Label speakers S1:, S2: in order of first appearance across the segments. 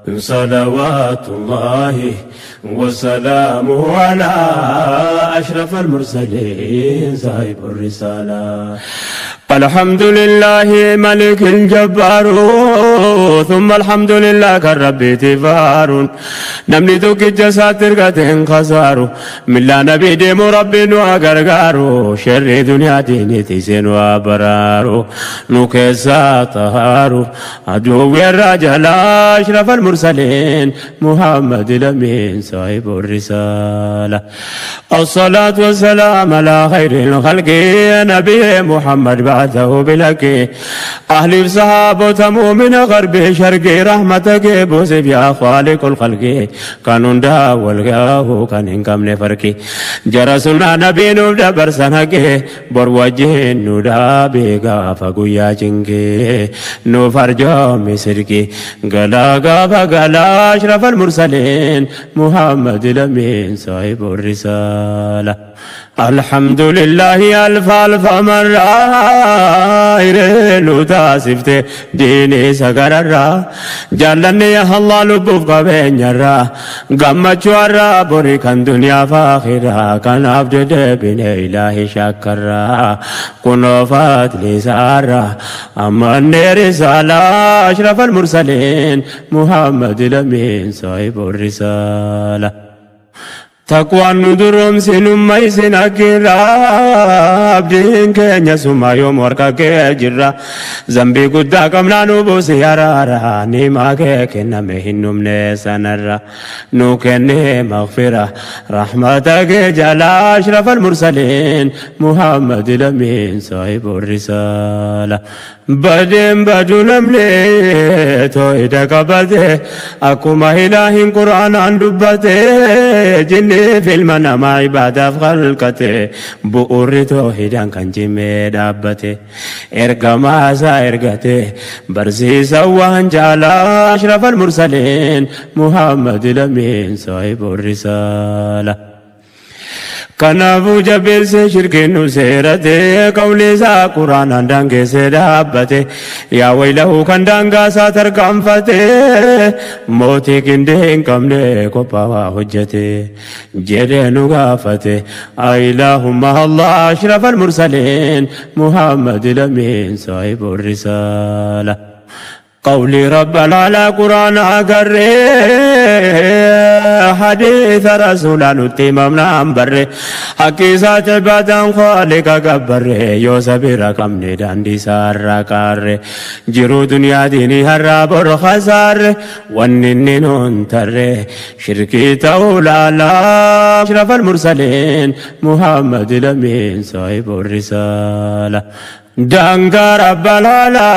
S1: صلوات الله وسلامه على أشرف المرسلين صاحب الرسالة. الحمد لله ملك الجبار ثم الحمد لله كالرب تفار نمني توك جساتر قتين خسارو من لا نبي ديم ربي نوغرغارو شر دنيا ديني تيسين وابرارو نوكسا طهارو عدو الرجل أشرف المرسلين محمد الأمين صاحب الرسالة. الصلاة والسلام على خير الخلق نبي محمد بعثه بلك أهل الصحابة مؤمن غرب شرق رحمتك بوسف يا خالق الخلق كانون دا والغاه كان إنكم نفرك جرسنا نبي نبدا برسنك بروجه نودا بيغا فقويا جنك نفرجو مسرك غلا غا غلا أشرف المرسلين محمد الأمين صاحب الرسالة. الحمد لله ألف ألف مرة إرنو تاسفت ديني سقرر جالني يا الله لبوف قبين يرى قمت شوارا بريكا دنيا فاخرة كان عبد بن إلهي شكرا كنوفات لسارة أمني رسالة أشرف المرسلين محمد الأمين صاحب الرسالة. تقوى ندرم سنما يسنكرا عبدين كن يسمى يوم وركا كجرا زنبي قدا كمنا نبوس يرارا نما كنا مهنم نسنرا نوكن مغفرة رحمتك جل أشرف المرسلين محمد الأمين صاحب الرسالة. بدم بدون ملي تويدك بده أكما إله قرآن عن دبته جن في المنام عبادة خلقته بؤر توحيدا كان جمي دابته إرقما سائرقته برسي سوان جعل أشرف المرسلين محمد الأمين صاحب الرسالة. كنافو جبل شرك نسيرته قولي سا قرآن دانك سدابته يا ويله كان دانك ساتر كنفته موتي كندين كمني كوبا حجته جدين غافته اللهم الله أشرف المرسلين محمد الأمين صاحب الرسالة. قولي ربنا على قرآن أقري حديث رسول نتيمم نمبر حقيسات عبادا خالق قبر يوسف رقم ندان دي سار كار جرو دنيا ديني هراب خسار ونن تر شركي تولا لا أشرف المرسلين محمد الأمين صاحب الرسالة. دانغا رب العلا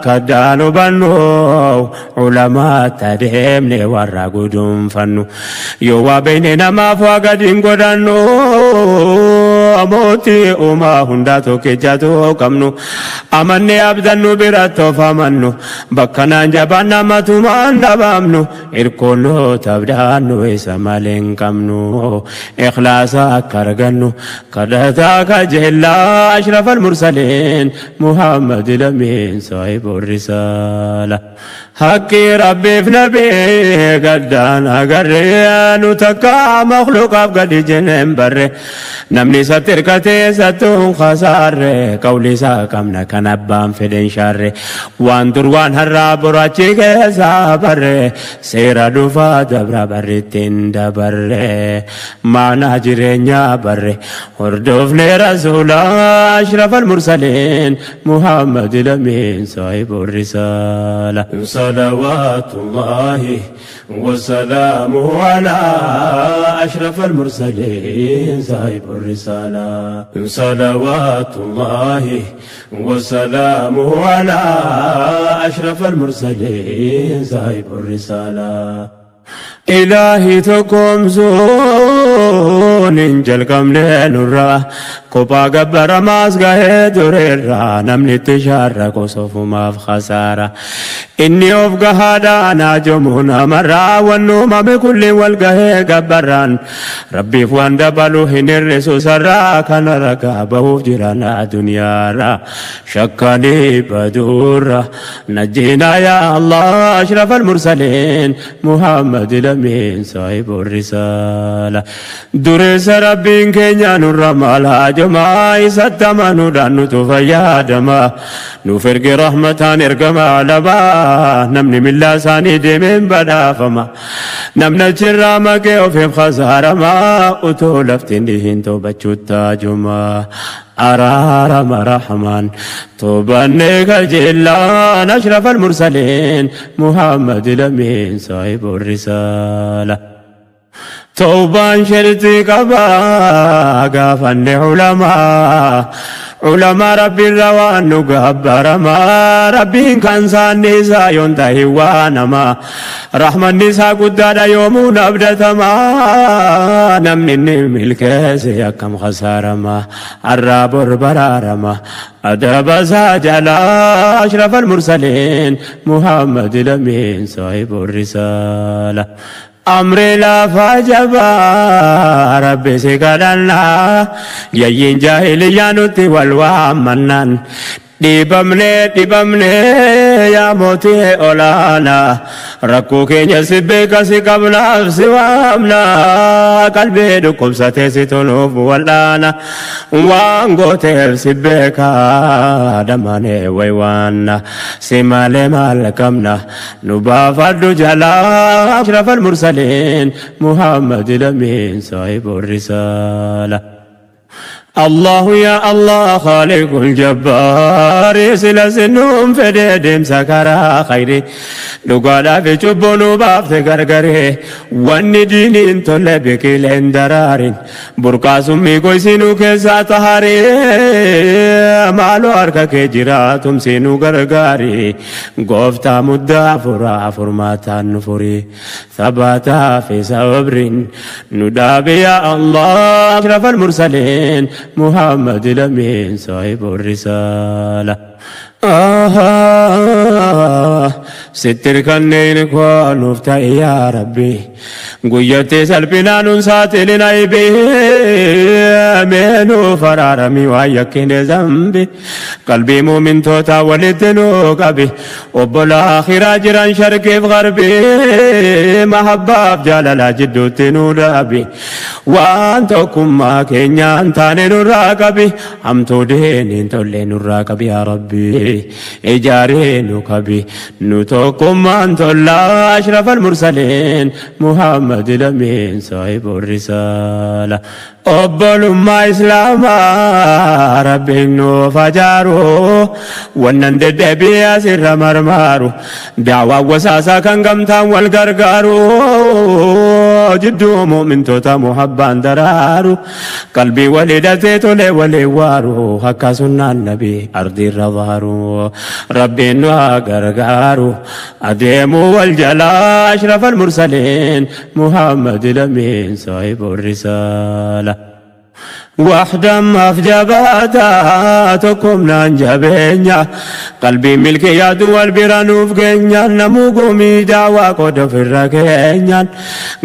S1: كدانو بنو علماء تدهمني ورا قدوم فنو يوا بيننا ما فوق دين قدانو موتي وما هندا توكي كمنو أمني أبدنو براتو فمنو بكنا جبانا ما تمان دبامنو إركونو تبدانو إسمالين كمنو إخلاصا كرغنو كدتا كجهلا أشرف المرسلين محمد الأمين صاحب الرسالة. حقي ربي في نبي قدانا قريان تكا مخلوق أبقى جنين بر نمني ستر كتي ستون خسار قولي ساكمنا كنبان في دين شر وان دروان هراب راتشي كسابر سيرا دفا دبر برتين دبر معنا جرين بر هردوفني رسول أشرف المرسلين محمد الأمين صاحب الرسالة. صلوات الله وسلامه على أشرف المرسلين صاحب الرسالة. صلوات الله وسلامه على أشرف المرسلين صاحب الرسالة. إلهي تقوم زون Rakkoon hin jalqabne nurraa kophaa gabbaramaas gahee dureerraa namni itti shaarra qosofumaaf khasaara inni of gahaadhaan haajomuu namarraa wanni uumame kulli wal gahee gabbarraan rabbiif waan dabalu hin hir'isu sarraa kana ragaa bahuuf jiran addunyaarra shakkanii baduurra najjiinaa yaa Allah ashraf almursaliin Muhammad lamiin saahibu risaala dureessa rabbiin keenya nurra maal haajomaa isatti amanuudhaan nutu fayyadama nuuf erge rahmataan ergama alabaa namni millaa isaanii deemeen badhaafama namni achirraa maqee ofiif khasaarama utuu laftiin hin toobachuutti haajomaa أرارم رحمن توبنك الجلان أشرف المرسلين محمد لمين صاحب الرسالة توبان شرطي قبا قافن علماء علماء ربي الروان قبر ما ربي كان سانيسا ينتهي وانما رحمة النساء قدر يوم نبدة ما نمني ملكيسي كم خسارة ما الراب برارما أدب ساجلا أشرف المرسلين محمد لمين صاحب الرسالة أمري لا فجبا ربي سكرنا يين جاهلية نتي والوامنان dhibamne dhibamne yaa mootii olaanaa rakkoo keenya si beeka si qabnaaf si waamna qalbii dhukkubsatee si toluuf wal'aana waan gooteef si beeka damanee waywaanna si malee maal qabna nu baafadhu jalaa ashraf almursaliin Muhammad lamiin saahibu risaala. الله يا الله خالق الجبار سلسنهم فديدم سكرا خيري لقالا في جبونو بافت غرغري واني ديني انتو لبكي لندرارين برقا سمي كويسينو كيسا تهاري مالو أركا كجراتم سينو غرغاري قفتا مدى فرا فرماتا نفري ثباتا في صبر ندابي يا الله أشرف المرسلين محمد لمين صاحب الرسالة ستر كنين كونفتا يا ربي قيتي سلبنا ننساتل نايبي منو فرارمي ويكين ذنبي قلبي مؤمن توتا ولدنو قبي وبلا آخر جيران شرقي في غربي محبة جلالا جدو تنو ربي وانتكم ما كينيا انتاني نراقبي همتو دين تولي نراقبي يا ربي إجارين كبي نتوكم أنت الله أشرف المرسلين محمد لمين صاحب الرسالة أبل ما إسلام ربي نفجارو ونند دبي سر مرمارو دعوة وساسا كان قمتا والقرقارو جدو مؤمن توتا محبان درارو قلبي ولدتي تولي ولي وارو حكا سنة النبي أرضي الرضارو ربي نوغرغارو أديمو والجلا أشرف المرسلين محمد لمين صاحب الرسالة وحدا ما في جبهتكم نانجبينيا قلبي ملكي يا دول برانوف كينيا نموغومي دعوة قد في الركينيا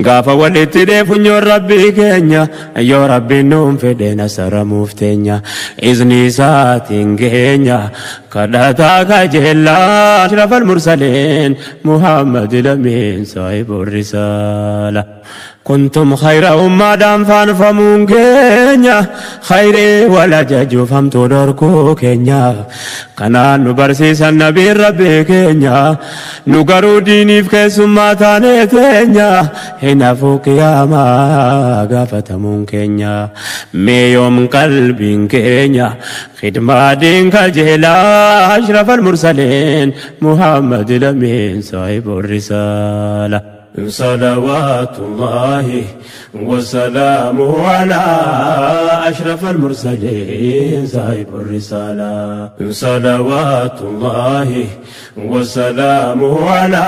S1: قافا والاتدي فنيو ربي كينيا يا ربي نوم في دينا سرموفتينيا إذني ساتين كينيا كدتا كجلا أشرف المرسلين محمد لمين صاحب الرسالة كنتم خير أمة دام فانفمون كينيا خيري ولا جاجو فهمتو دوركو كينيا كنا نبرسيس النبي ربي كينيا نقرو ديني في كيسما تاني تينيا هنا فوق يا ما قافتمون كينيا ميوم قلبي كينيا خدمة دينك الجهلا أشرف المرسلين محمد لمين صاحب الرسالة صلوات الله وسلامه على أشرف المرسلين صاحب الرسالة صلوات الله وسلامه على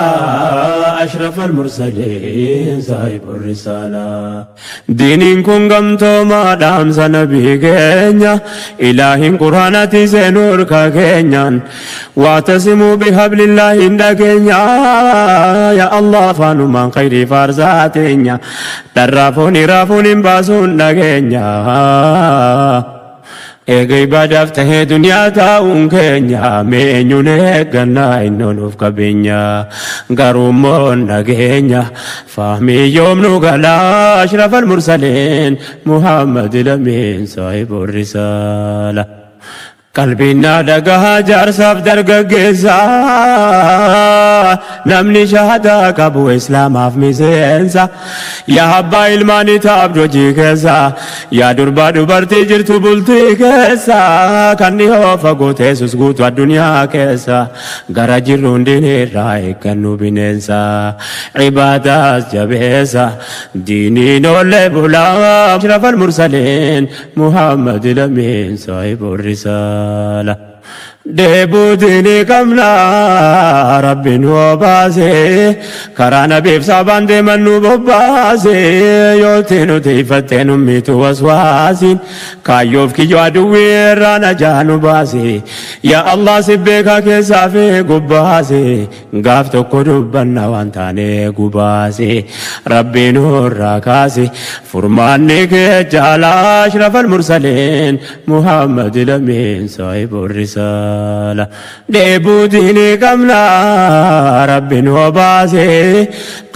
S1: أشرف أشرف المرسلين صاحب الرسالة دينين كن قمتو ما دام سنبي كينيا إلهين قرآناتي سنور كينيا واعتصموا بحبل الله إن كينيا يا الله فانو من خير فارزاتينيا ترافوني رافوني باسون كينيا Eega ibaadaaf tahee duniyaa taa'uun keenya meenyuun eeggannaa inni nuuf qabeenya garuummoo nageenya fahmii yoomnu galaa ashrafal mursaliin Muhammad lamiin saahibu risaala. Qalbiin dhagahaa jaarsaaf dargaggeessa namni shahadaa qabu islaamaaf miseensa yaa abbaa ilmaanii taa'abdu hojii keessa yaa durbaa dubartii jirtu bultii keessa kan dhihoo fagoo teessus guutuu addunyaa keessa gara jirru hundinirraa eeggannu bineensa ibaadaas jabeessa diiniin oollee bulaa ashrafal mursaliin Muhammad lamiin saahibu risaala. Deebuutiin qabna rabbiin nu baase karaa nabiif saabaan deeman nu bobbaase yooti nuti ifattee nu miitu waswaasiin kaayyoof kiyyoo aduwwii irraa najaa nu baase yaa Allah si beekaa keessaa fi gubbaase gaaf tokko dubbanna waan taane gubaase rabbiin nurraa kaase furmaanni kee jaalaa ashrafal mursaliin Muhammad lamiin saahibu risaala. Deebuutiin qabna rabbiin nu baase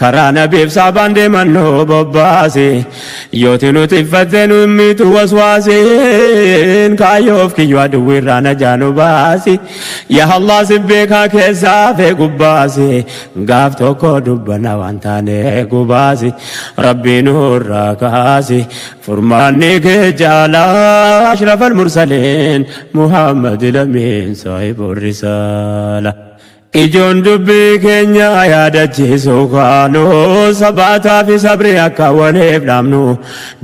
S1: karaa nabiif saabaan deeman nu bobbaase yooti nuti iffattee nu miitu waswaasiin kaayyoof kiyyoo aduwwi irraa najaa nu baase yaa Allah si beekaa keessaa fi gubbaase gaaf tokko dubbanna waan taane gubaase rabbiin nurraa kaase furmaanni kee jaalaa ashrafal mursaliin Muhammad lamiin صاحب الرسالة Ijoon dubbii keenya yaadachiisuu kaanu sabaataa fi sabrii akka waliif dhaabnu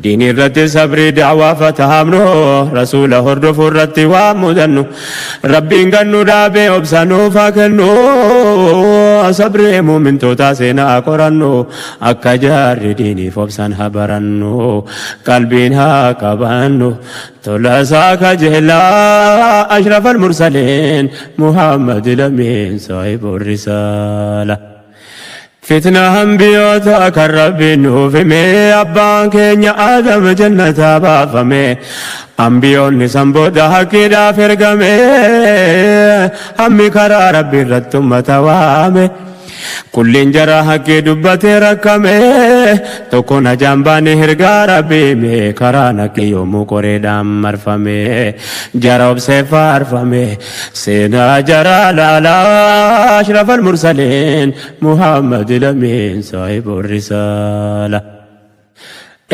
S1: diinii irratti sabrii da'waa fatahamnu rasuula hordofuu irratti waa mudannu rabbiin gannu dhaabee obsanuuf haa kennu sabrii muumintootaa seenaa qorannu akka jaarri diiniif obsan haa barannu qalbiin haa qabannu tola isaa kajeelaa ashrafal mursaliin Muhammad lamiin صاحب الرسالة فتنة أنبيوتا كربي نوفمي أبان كينيا آدم جنة بافمي أنبيون سنبودا حقيدا فرقمي أمي كرا ربي رتم توامي Kulliin jara haqqii dubbatee rakkame tokko na jambaani hirgaa rabbiime karaa naqi yoomuu qoreedhaan marfame jara obsee faarfame seenaa jara laalaa ashrafal mursaliin Muhammad lamiin saahibu risaala.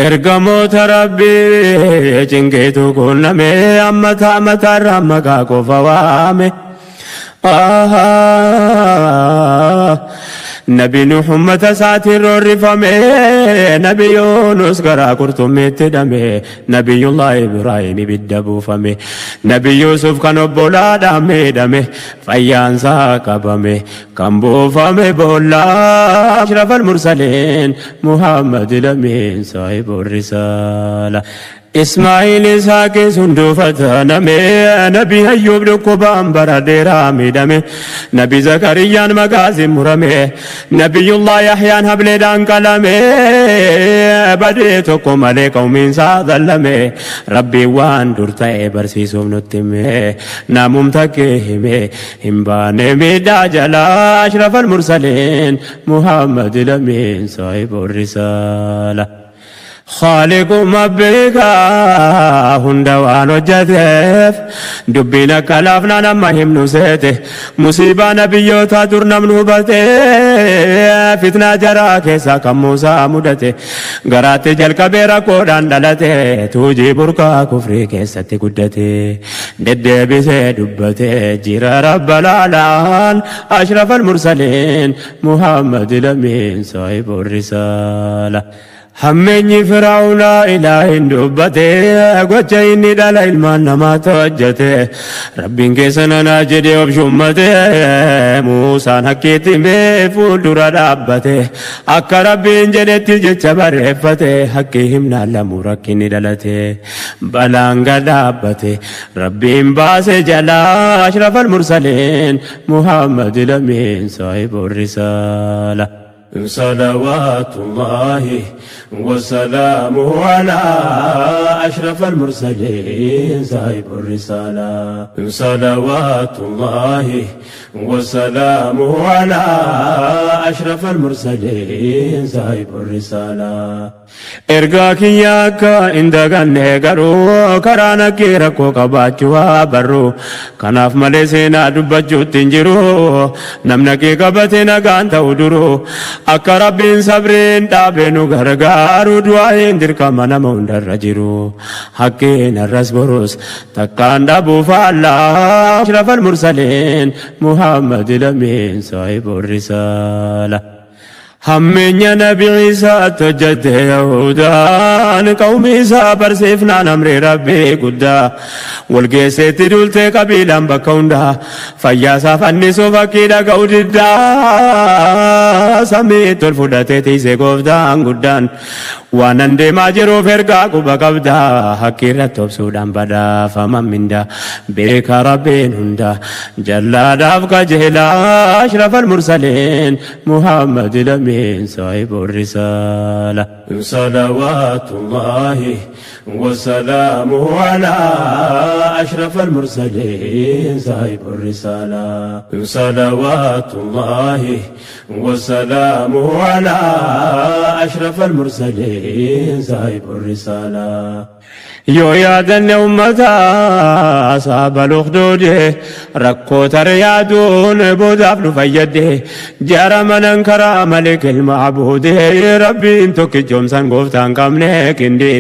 S1: Ergamoota rabbii cinqeetu quunname amma taamatarraa maqaa qofa waame. Nabi Nuh ummata isaatiin roorrifame Nabi Yunus garaa qurxummiitti hidhame Nabiyullah Ibraahim ibidda buufame Nabi Yusuf kan obbolaadhaan miidhame fayyaansaa qabame kan buufame boollaa ashrafal mursaliin Muhammad lamiin saahibu risaala. Ismaa'il Isaaqii hunduu fataname Nabi Ayyuub dhukkubaan bara dheeraa miidhame Nabi Zakariyyaan magaasiin murame Nabiyullah Yahyaan hableedhaan qalame badee tokko malee qawmiinsaa dhallame Rabbiin waan dur ta'e barsiisuuf nutti hime namumta kee hime hin baane miidhaa jalaa ashrafal mursaliin Muhammad lamiin saahibu risaala. خالق مبيكا هند وان وجدف دبينا كلافنا نما هم نسيته مصيبة نبيوتا در نمنو بته فتنة جرا كيسا كم موسى مدته غرات جل كبيرا كودان دلته توجي بركا كفري كيسا تقدته ددبسه دبته جرا رب العالمين أشرف المرسلين محمد لمين صاحب الرسالة. Hammeenyi Firaa'unaa ilaahin dubbate gocha inni dhala ilmaan namaatti hojjete Rabbiin keessa nanaa jedhee obshummate Muusaan hakkiitti himee fuuldura dhaabbate akka Rabbiin jedhetti jecha barreeffate haqqii himnaan lamuu rakkinni dhalate balaan gad dhaabbate Rabbiin baase jalaa ashrafal mursaliin Muhammad lamiin saahibu risaala. صلوات الله وسلامه على أشرف المرسلين صاحب الرسالة. صلوات الله وسلامه على أشرف المرسلين صاحب الرسالة. Ergaa kiyya akka hin daganne garuu karaa nakkee rakkoo qabaachuu haa barru kanaaf malee seenaa dubbachuutti hin jiru namna kee qabate nagaan ta'u duru akka Rabbiin sabriin dhaabee nu gargaaru du'aayin dirqama nama hundarra jiru haqqeen arras borus takkaan dhabuu faallaa ashrafal mursaliin Muhammad lamiin saahibu risaala. Hammeenya Nabi Iisaatti hojjette Yahudaan qawmi isaa barsiifnaan amri Rabbii guddaa wal geesseetti duultee qabiilaan bakka hundaa fayyaa isaa fannisuuf hakkii dhaga'u diddaa samiitti ol fudhatee tiisee gooftaan guddaan waan an deemaa jiruuf ergaa quba qabdaa hakkii irratti obsuudhaan badhaafaman mindaa beeka Rabbiin hundaa jallaadhaaf qajeelaa ashrafal mursaliin Muhammad lamiin صاحب الرسالة. صلوات الله وسلامه على أشرف المرسلين صاحب الرسالة. صلوات الله وسلامه على أشرف المرسلين صاحب الرسالة. Yoo yaadanne uummataa saaba luqduudhe rakkoo tare yaaduun boodaaf nu fayyadde jaara manan karaa malee ilma abuude Rabbiin tokkichoomsan gooftaan qabne kindi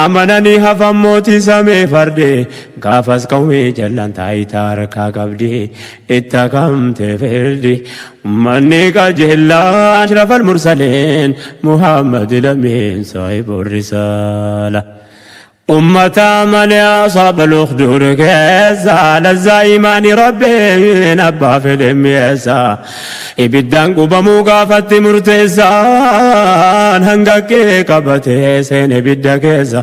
S1: amananii hafan mootii samee farde gaafas qawwee jallaan taayitaa harkaa qabdi itti kamte firdi ummanni qajeelaa ashrafal mursaliin Muhammad lamiin saahibu risaala. Ummata malee asaaba luqduur keessa lazzaa imaanii Rabbiin abbaa fedhe mi'eessa ibiddaan qubamuu gaafatti murteessaan hanga kee qabatee seen ibidda keessa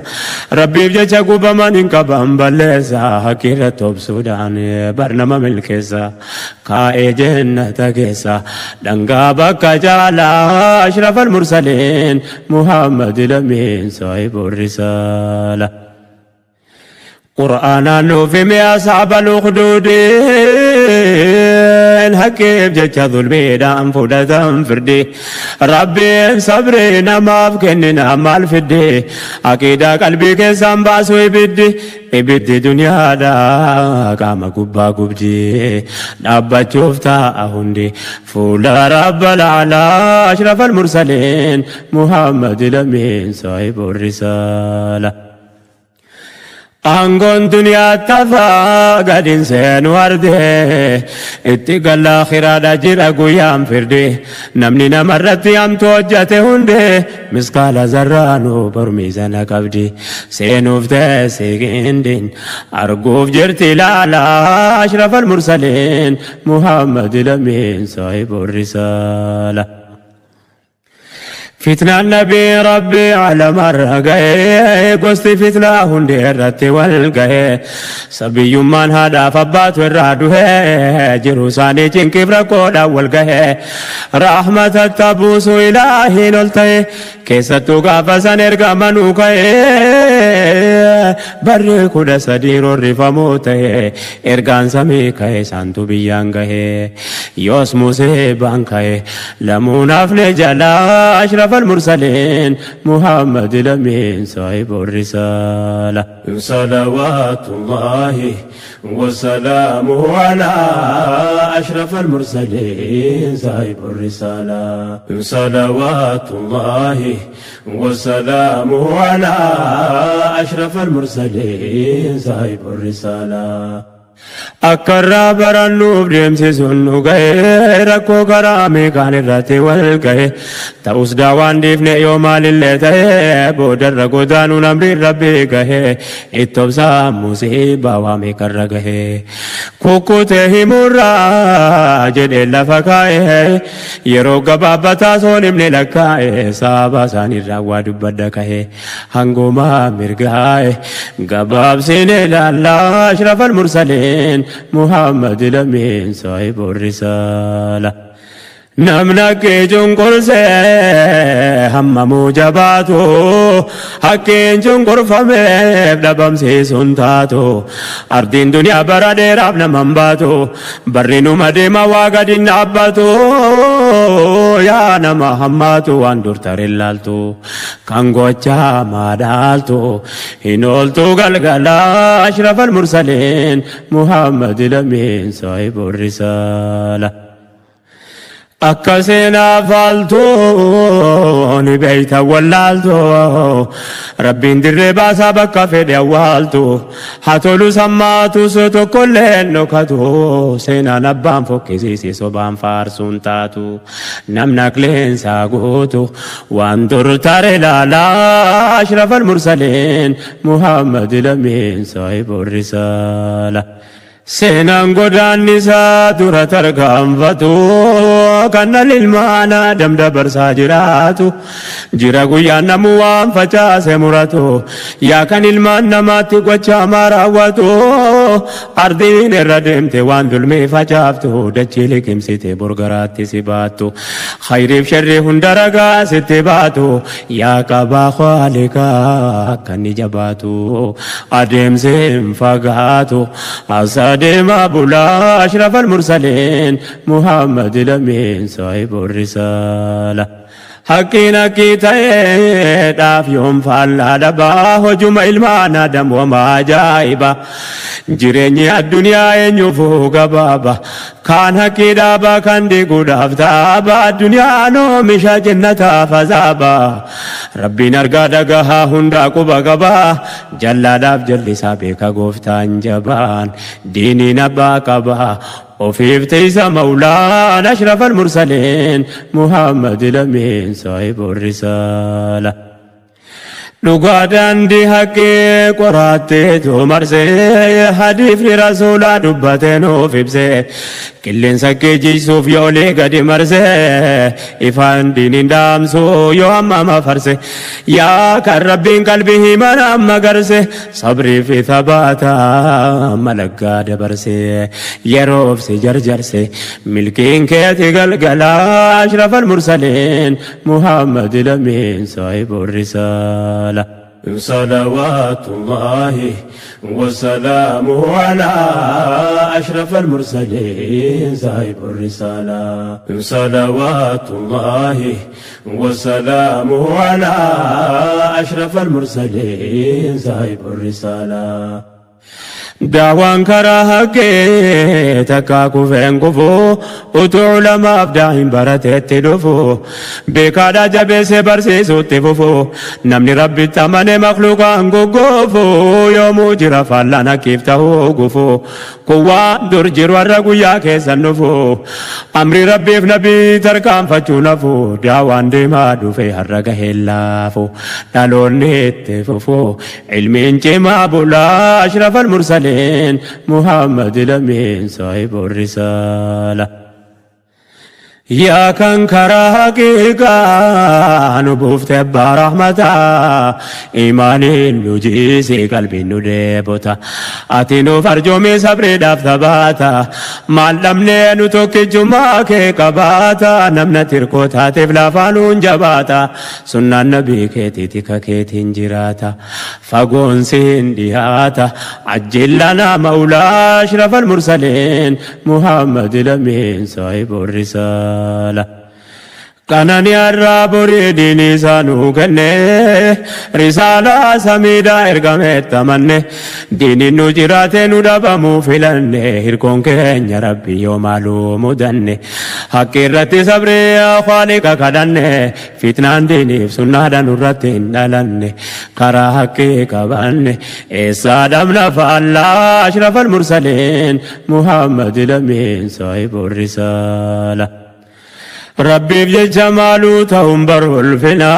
S1: Rabbiif jecha gubaman hin qaban balleessa haqqii irratti obsuudhaan barnama milkeessa kaa'ee jennata keessa dhangaa bakka caalaa ashrafal mursaliin Muhammad lamiin saahibu risaala. Qur'aanaan nuuf hime asaaba luqduudin haqqiif jecha zulmiidhaan fudhatan firdi Rabbiin sabrii namaaf kennina maal fiddi aqiidaa qalbii keessaan baasu ibiddi ibiddi duniyaadhaa qaama gubbaa gubdi dhaabbachuuf taa'a hundi fuula rabbal aalaa ashrafal mursaliin Muhammad lamiin saahibu risaala. Aangoon duniyaa tafaa gadiin seenu ardee itti galla akhiraadha jira guyyaan firdi namni namarratti hamtu hojjate hundee miskaala zarraanuu barmiisana qabdi seenuuf teessee qindiin arguuf jirti ilaalaa ashrafal mursaliin Muhammad lamiin saahibu risaala. Fitnaan Nabii Rabbii alamarra ga'ee gosti fitnaa hundi irratti wal ga'ee sabiyyummaan haadhaaf abbaatu irraa du'ee jiru isaanii cinqiif rakkoodhaan wal ga'ee rahmatatti buusu ilaahiin ol ta'e keessattuu gaafa san ergamanuu ka'ee barri 13 roorrifamuu ta'e ergaan samii ka'e isaantu biyyaan ga'ee yoos Musee baan ka'e lamuun hafne jalaa ashraf المرسلين محمد لمين صاحب الرسالة. صلوات الله وسلامه على أشرف المرسلين صاحب الرسالة. صلوات الله وسلامه على أشرف المرسلين صاحب الرسالة. Akka irraa barannuuf deemsisuun nu ga'e rakkoo karaa meeqaan irratti wal ga'e ta'us daawaan dhiifne yoo maalillee ta'e boodarra godaanuun amriin rabbii gahe itti obsaa musiibaa waa meeqarra gahe kukkutee himurraa jedhee lafa kaa'e yeroo gabaabbataa soon himne lakkaa'e saaba isaaniirraa waa dubbadda kahe hangumaa mirgaa'e gabaabsine ilaallaa ashrafal mursaleen محمد لمين صاحب الرسالة. Namna kee cunqursee hammamuu jabaatu hakkeen cunqurfameef dhabamsiisuun taatu ardiin duniyaa bara dheeraaf naman baatu barri numa deema waa gadi dhaabbatu yaa nama hammaatu waan dur tare laaltu kan gochaa maadaaltu hin ooltu galgala ashrafal mursaleen Muhammad lamiin saahibu risaala. Akka seenaa faaltu ni beeyta wallaaltu rabbiin dirree baasaa bakka fedhe awwaaltu haa tolu sammaatus tokkollee dhokatu seenaan abbaan fokkisiisi sobaan faarsuun taatu namni aqleensaa guutu waan dur tare laalaa ashrafal mursaleen Muhammad lamiin saahibu risaala. Seenaan godaannisaa dura tarkaanfatu kan ilmaan Adam dabarsaa jiraatu jira guyyaan namu waan facaase muratu yaa kan ilmaan namaatti gocha raawwatu ardiin irra deemte waan dulmii facaaftu dachii liqimsite borgaraatti si baattu khayriif sharrii hunda ragaa sitti baatu yaa qabaa khaaliqaa akka inni jabaatu adeemsi hin fagaatu أسادم بولا أشرف المرسلين محمد لمين صاحب الرسالة. حقنا كي داف يوم فعل دبا هجوم ilmaan Adam wama ajaa'iba jireenyi addunyaa eenyuufuu gabaaba kaan haqqii dhaaba kan diiguudhaaf taaba addunyaan oomisha jannataaf azaaba rabbiin argaa dhagahaa hundaa quba qaba jallaadhaaf jallisaa beeka gooftaan jabaan diiniin abbaa qaba ofiif tiisa maulaan ashrafal mursaleen Muhammad lamiin saahibu risaala. Dhugaa daandii haqqee qoraatteetu marsee hadiifni rasuulaa dubbatee nuuf ibsee qilleensa kee jigsuuf yoolee gadi marsee ifaan diiniin dhaamsuu yoo amma farse yaa kan rabbiin qalbii himan amma garse sabrii fi thabaata malaggaa dabarse yeroof si jarjarse milkiin keeti galgala ashrafal mursaleen Muhammad lamiin saahibu risaala. صلوات الله وسلامه على أشرف المرسلين صاحب الرسالة. صلوات الله وسلامه على أشرف المرسلين صاحب الرسالة. Daawaan karaa haqqee takkaa kufeen kufuu utuu ulamaaf daahin barateetti dhufu beekaadha jabeessee barsiisutti fufu namni rabbitti amane makluuqaan goggoofu yoomuu jira faallaan hakkiif ta'uu gufu kun waan dur jiru har'a guyyaa keessan dhufu amri rabbiif nabii tarkaanfachuu nafu daawaan deemaa dhufe har'a gaheen laafu dhaloonni itti fufu ilmiin cimaa bulaa ashrafal mursaleen محمد لمين صاحب الرسالة. Yaa kan karaa haqiiqaa nu buufte abbaa rahmataa imaaniin nu jiisi qalbiin nu deebota ati nuuf arjoomii sabriidhaaf tabaata maal dhabnee nu tokkichummaa kee qabaata namna tirkoo taateef lafaa nuun jabaata sunnaan nabii keetii tika keetiin jiraata fagoon siin dhiyaata ajjillanaa mawlaa ashrafal mursaleen Muhammad lamiin saahibu risaala. Qananii har'aa borii diinii isaa nuu kenne risaalaa samiidhaa ergametti amanne diiniin nu jiraate nu dhabamuu filanne hirkoon keenya rabbi yoo maaluu mudanne haqqi irratti sabree khaaliqa kadhanne fitnaan diiniif sunnaadha nurratti hin dhalanne karaa haqqii qabanne eessaa dhabna faallaa ashrafal mursaliin Muhammad lamiin saahibu risaala. Rabbiif jecha maaluu ta'uun barulfina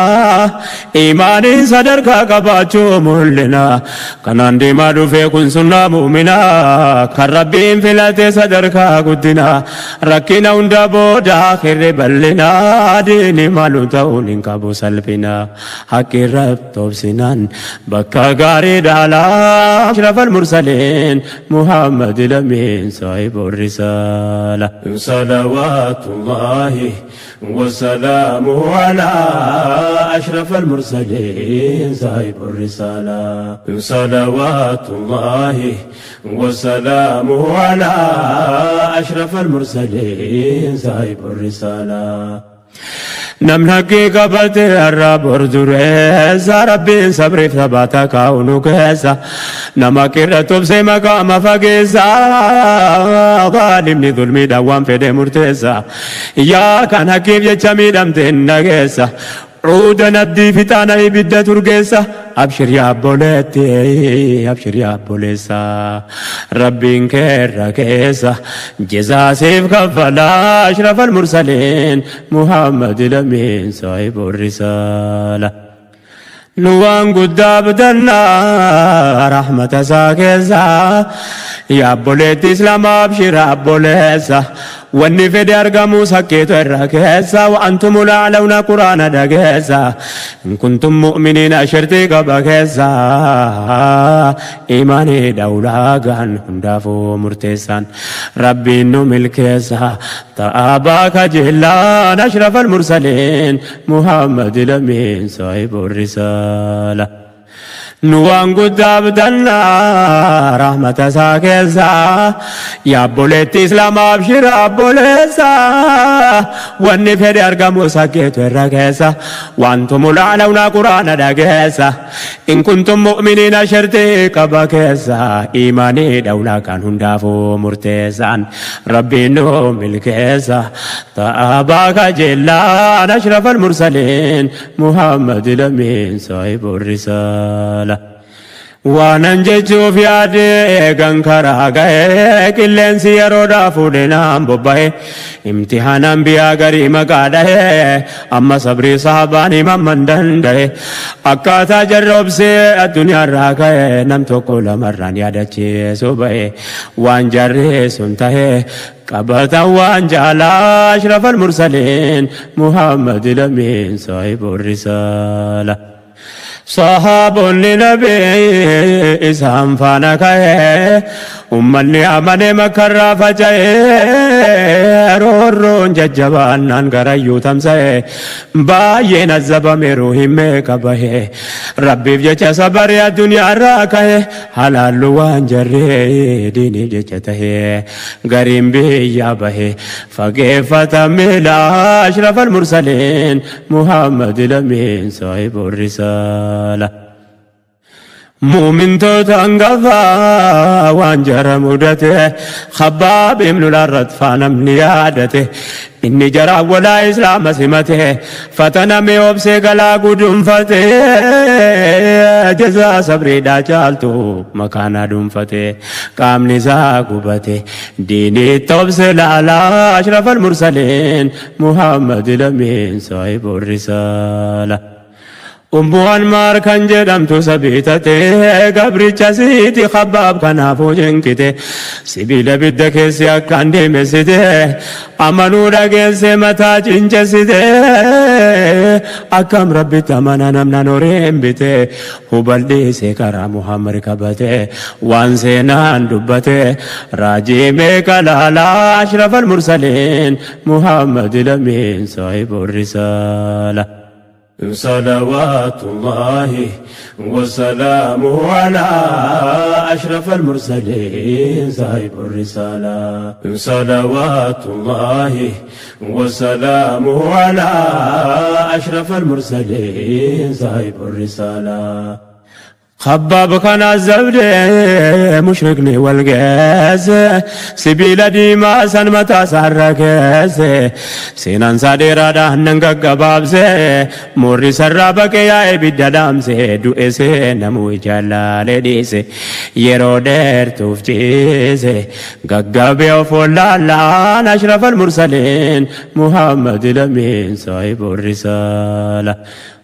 S1: imaaniin sadarkaa qabaachuu mul'ina kanaan deemaa dhufee kun sunnaa mu'minaa kan rabbiin filate sadarkaa guddina rakkina hunda booda akhirri bal'ina diini maaluu ta'uun hin qabu salphina haqqi rabtoobsinaan bakka gaarii dhaalaa ashrafal mursaliin Muhammad lamiin saahibu risaala. Salawaatullaahi وسلامه على أشرف المرسلين صاحب الرسالة صلوات الله وسلامه على أشرف المرسلين صاحب الرسالة Namni haqqii qabate har'a bor dureessa rabbiin sabriif sabata kaa'u nu keessa nama qirra tobsee maqaama fageessa zaalimni zulmiidhaan waan fedhe murteessa yaa kan haqqiif jecha miidhamte hin dhageessa cuuda nabdii fixaana ibidda turgeessa abshir yaa obboleetti abshir yaa obboleessa rabbiin keerra keessa jazaa siif kaffalaa ashrafal mursaliin Muhammad lamiin saahibu risaala. Nu waan guddaa abdannaa rahmata isaa keessa yaa obboleetti islaamaa abshir obboleessa wanni fedhe argamu sakkeetu irra keessa wa'antum la'alawna quraana dhageessa in kuntum mu'miniina shirtii qaba keessa imaanii dhawlaagaan hundaafuu murteessaan rabbiin nu milkeessa ta'aa baaka jillaan ashrafal mursaliin Muhammad lamiin saahibu risaala. Nu waan guddaa abdannaa rahmata isaa keessa yaa obboleetti islaamaa abshir obboleessa wanni fedhe argamu sakkeetu irra keessa wantum la'alawna quraana dhageessa in kuntum mu'miniina shartii qaba keessa imaanii dhawlaa kan hundaafuu murteessaan rabbiin nu milkeessa ta'aa baaka jillaan ashrafal mursaliin Muhammad lamiin saahibu risaala. Waanan jechuuf yaade eegan karaa ga'e qilleensi yeroodhaa fuudhee naan bobba'e imtihaanaan biyyaa garii maqaa dha'e amma sabrii sahabaan himamman danda'e akkaataa jarroobsee addunyaarraa ka'e nam tokko lamarraan yaadachiisu ba'e waan jarri sun ta'e qabatan waan jaalaa ashrafal mursaliin Muhammad lamiin saahibu risaala. Sahaabonni nabii isaan faana ka'e ummanni amane makkarraa faca'e roorroon jajjabaannaan garayyuu tamsa'e baay'een azzabameeru himmee qabahe rabbiif jecha sabaree addunyaarraa ka'e halaallu waan jarree diiniif jecha tahe gariin biyyaa bahe fageeffatame ashrafal mursaliin Muhammad lamiin saahibu risaala. Muumintoota hangafaa waan jara mudate Khabbaab ibnu Larrat faa namni yaadate inni jara walaa islaama simate fataname obsee galaa gudunfate jazaa sabriidhaa caaltu makaana dhuunfate qaamni isaa gubate diiniitti obse laalaa ashrafal mursaliin Muhammad lamiin saahibu risaala. Ummu Anmaar kan jedhamtu sabiitate gabricha siiti Khabbaab kanaafuu jinkite sibiila bidda keessi akkaan deemessite amanuu dhageesse mataa cincessite akkam rabbitti amana namnan horiin bite hubaldhiise karaa Muhammad qabate waan seenaan dubbate raajii meeqa laalaa ashrafal mursaliin Muhammad lamiin saahibu risaala. صلوات الله وسلامه على أشرف المرسلين صاحب الرسالة. صلوات الله وسلامه على أشرف المرسلين صاحب الرسالة. خباب كان الزبد مشركني والقاس سبيل ديما سنمتا سركس سينان ساديرا دهنن قبابس موري سرابك يا ابد دامس دوئس نمو جلال ديس يرو دير توفتيس قبابي فلالان أشرف المرسلين محمد الأمين صاحب الرسالة.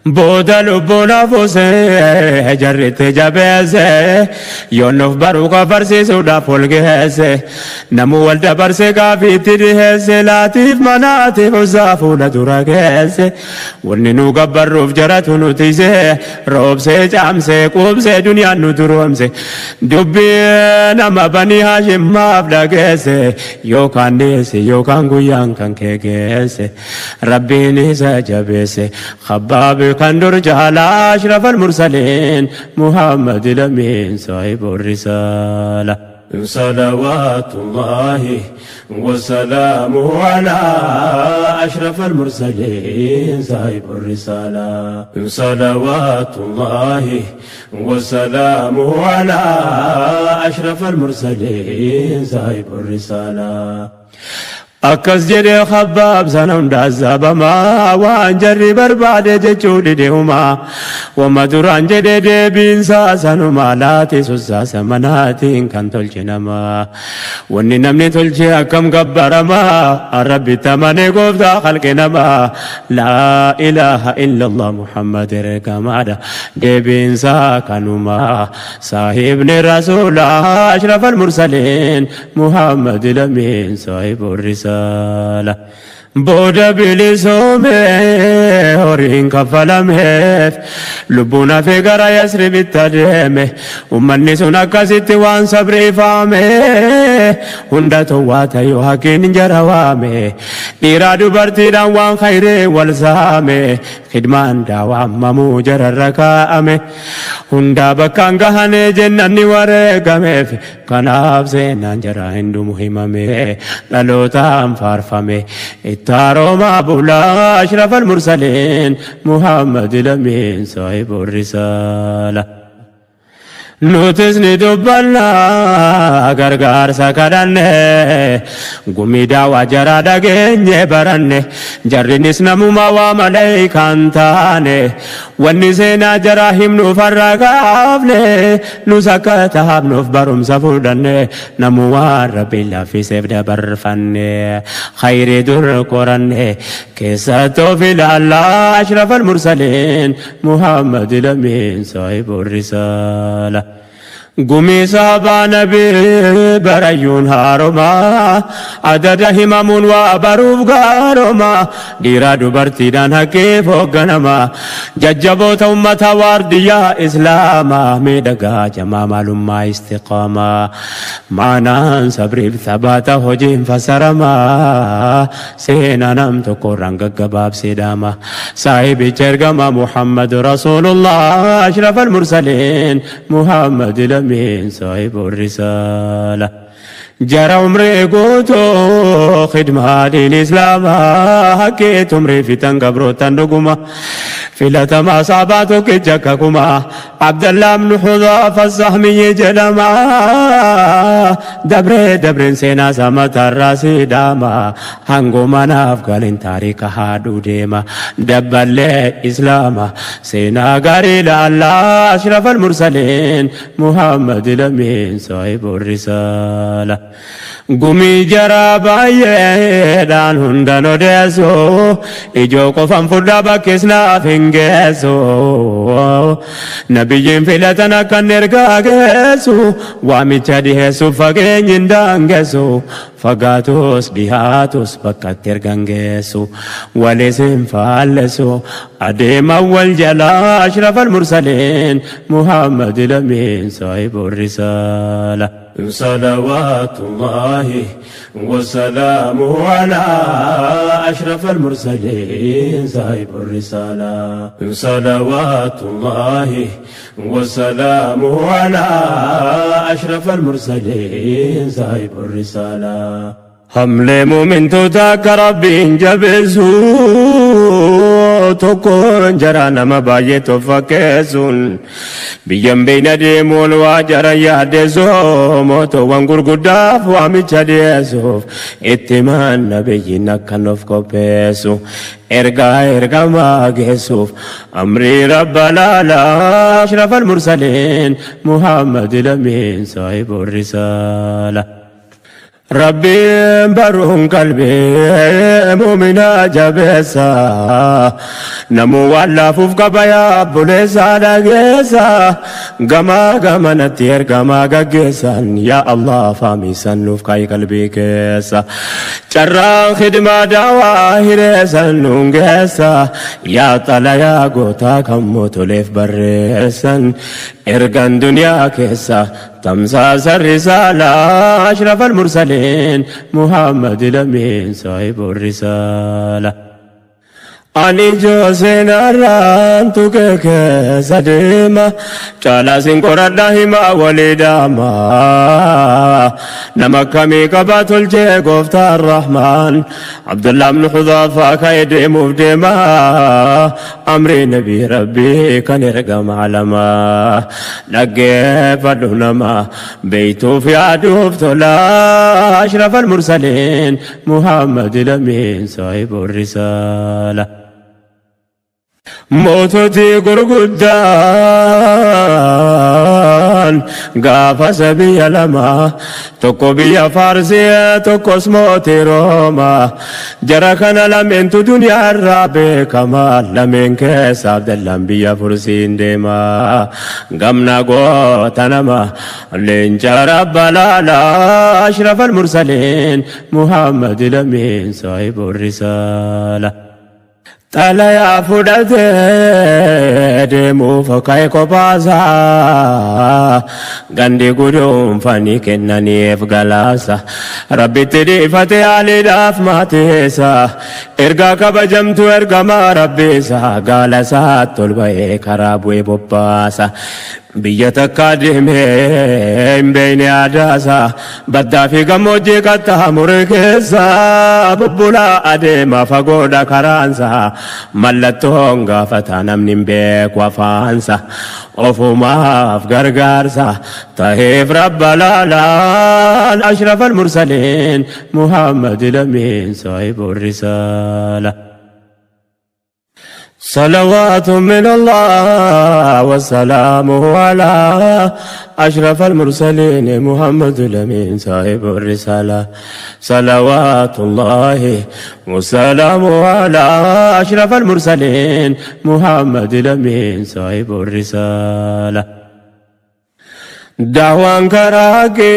S1: بودا لبونا فوسه جرت جبسه يونف باروكا فرسي سودا فولغسه نمو ولد برسه كافي تدهسه لاتيف مناتيف وزافونا دراغسه وننو غبروف جراتو نتيسه روبسه جامسه قوبسه دنيا ندرومسه دبي نما بني هاشم مافدغسه يوكان ديسه يوكان غيان كان كيغسه ربي نسا جبسه خباب كندر جهل أشرف المرسلين محمد الأمين صاحب الرسالة. صلوات الله وسلامه على أشرف المرسلين صاحب الرسالة. صلوات الله وسلامه على أشرف المرسلين صاحب الرسالة. أكس جري خباب سنون دازاب ما وان جري برباد جچود ديوما وما دران جدي دي بين ساسنما لاتي سوسا مناتين كان تلجنما وني نمني تلجي أكم غبرما ربي تمني غفتا خلقنما لا إله إلا الله محمد ركمادا دي بين ساكنما صاحبني رسول أشرف المرسلين محمد الأمين صاحب الرسالة. بودا بلسومه هورين كفلمه لبونا في غرا يسري بالتدمه ومني سنا كاسيت وان صبري فامه هندا تواتا يوحكين جروامه ديرا دبرتي وان خير والسامه خدمان داوام ممو جرر ركامه هندا بكان غهنه جنني ورغمه كناف سينان جرا هندو مهمه لالوتام فارفمه التارو بولا أشرف المرسلين محمد الأمين صاحب الرسالة. نوتسني دبنا غرغار سكرنه غمي داوا جرا دغني برنه جرنس نموما وملائكان تانه وني سينا جراهم نفرغافنه نسكتها نف برم سفودنه نموا ربي لا في سيف دبرفنه خير در قرنه كيساتو في الله أشرف المرسلين محمد الأمين صاحب الرسالة. قمي صحابة نبي بريون هاروما عدد همامون وابروف غاروما ديرا دبرتي دان كيف وغنما ججبوت أمة وارديا إسلاما ميدقا جما معلوما استقاما معنان صبري ثبات هجيم فسرما سينا نمت قران قباب سيداما صاحب جرغما محمد رسول الله أشرف المرسلين محمد الأمين صاحب الرسالة. جرى عمري قوتو خدمة للإسلام حكيت عمري في تنقبرو تندقما في لتما صعباتك جككما عبد الله بن حذافة السهمي جلما دبر دبر سينا سمت الراسي داما هنگو مناف قالين تاريخ هادو ديما دبل إسلام سينا قريل الله أشرف المرسلين محمد الأمين صاحب الرسالة. قمي جرى بايدان هندانو ديسو إجو قفن فردا بكسنا فنجسو نبيين فلتنا كان نرقاقسو وامي تشاديهسو فقين دانجسو فقاتوس بهاتوس بكتر غنجسو ولسن فالسو أديم أول جلا أشرف المرسلين محمد الأمين صاحب الرسالة. صلوات الله الله وسلامه على أشرف المرسلين صاحب الرسالة. صلوات الله وسلامه على أشرف المرسلين صاحب الرسالة. حمل مؤمن توتا كربين جبسو تكون جرانا ما بايت فكسون بيم بين ديمون واجر يادسو موتو وانغور غداف وامي چديسوف اتمان نبينا كنوف كوبسو ارغا ارغا ما گسوف امري رب لا اشرف المرسلين محمد الامين صاحب الرساله. ربي برون قلبي مؤمنا جبسا نمو ولا فوف قبايا بوليسا لغيسا غما غما نتير غما غغيسا يا الله فامي سنوف كاي قلبي كيسا چرا خدمة دواهر سنونغيسا يا طلا يا غوتا كم تولف بريسا ارغان دنيا كيسا تمساس الرسالة أشرف المرسلين محمد الأمين صاحب الرسالة. أني جوزين أران تكك سديما چالا سنقر الدهما ولداما نمكمي قبات الجيقوفت الرحمن عبد الله بن حذافة كيد مفدما أمري نبي ربي كان يرقم علما لقي فدنما بيتو في عدوف تلا أشرف المرسلين محمد الأمين صاحب الرسالة. موتتي غرغدان غافا سبي لما تكو بيا فارسي تكو سموتي روما جركنا لمن دنيا الرابي كما لمن كيس عبد الانبياء فرسين ديما غمنا غوتنما لنجا رب لا اشرف المرسلين محمد الامين صاحب الرساله. تلايا فدته دمو فكاي كوبازا غندي غدوم فاني كناني افغلاسا ربي تدي فتي علي داف ماتيسا ارغا كبجمتو ارغا ما ربيسا غالسا تولبي كرابوي بوباسا biyya takka deemee hin beekne aadaasaa baddaa fi gammoojjii qaxxaamure keessa bubbulaa adeema fagoodha karaansaa mallattoon gaafataa namni hin beeku afaansa ofumaaf gargaarsa taheef rabba laalaan ashraf almursaliin muhammad lamiin saahibu risaala. صلوات من الله وسلامه على أشرف المرسلين محمد الأمين صاحب الرسالة. صلوات الله وسلامه على أشرف المرسلين محمد الأمين صاحب الرسالة. دعوان كراكي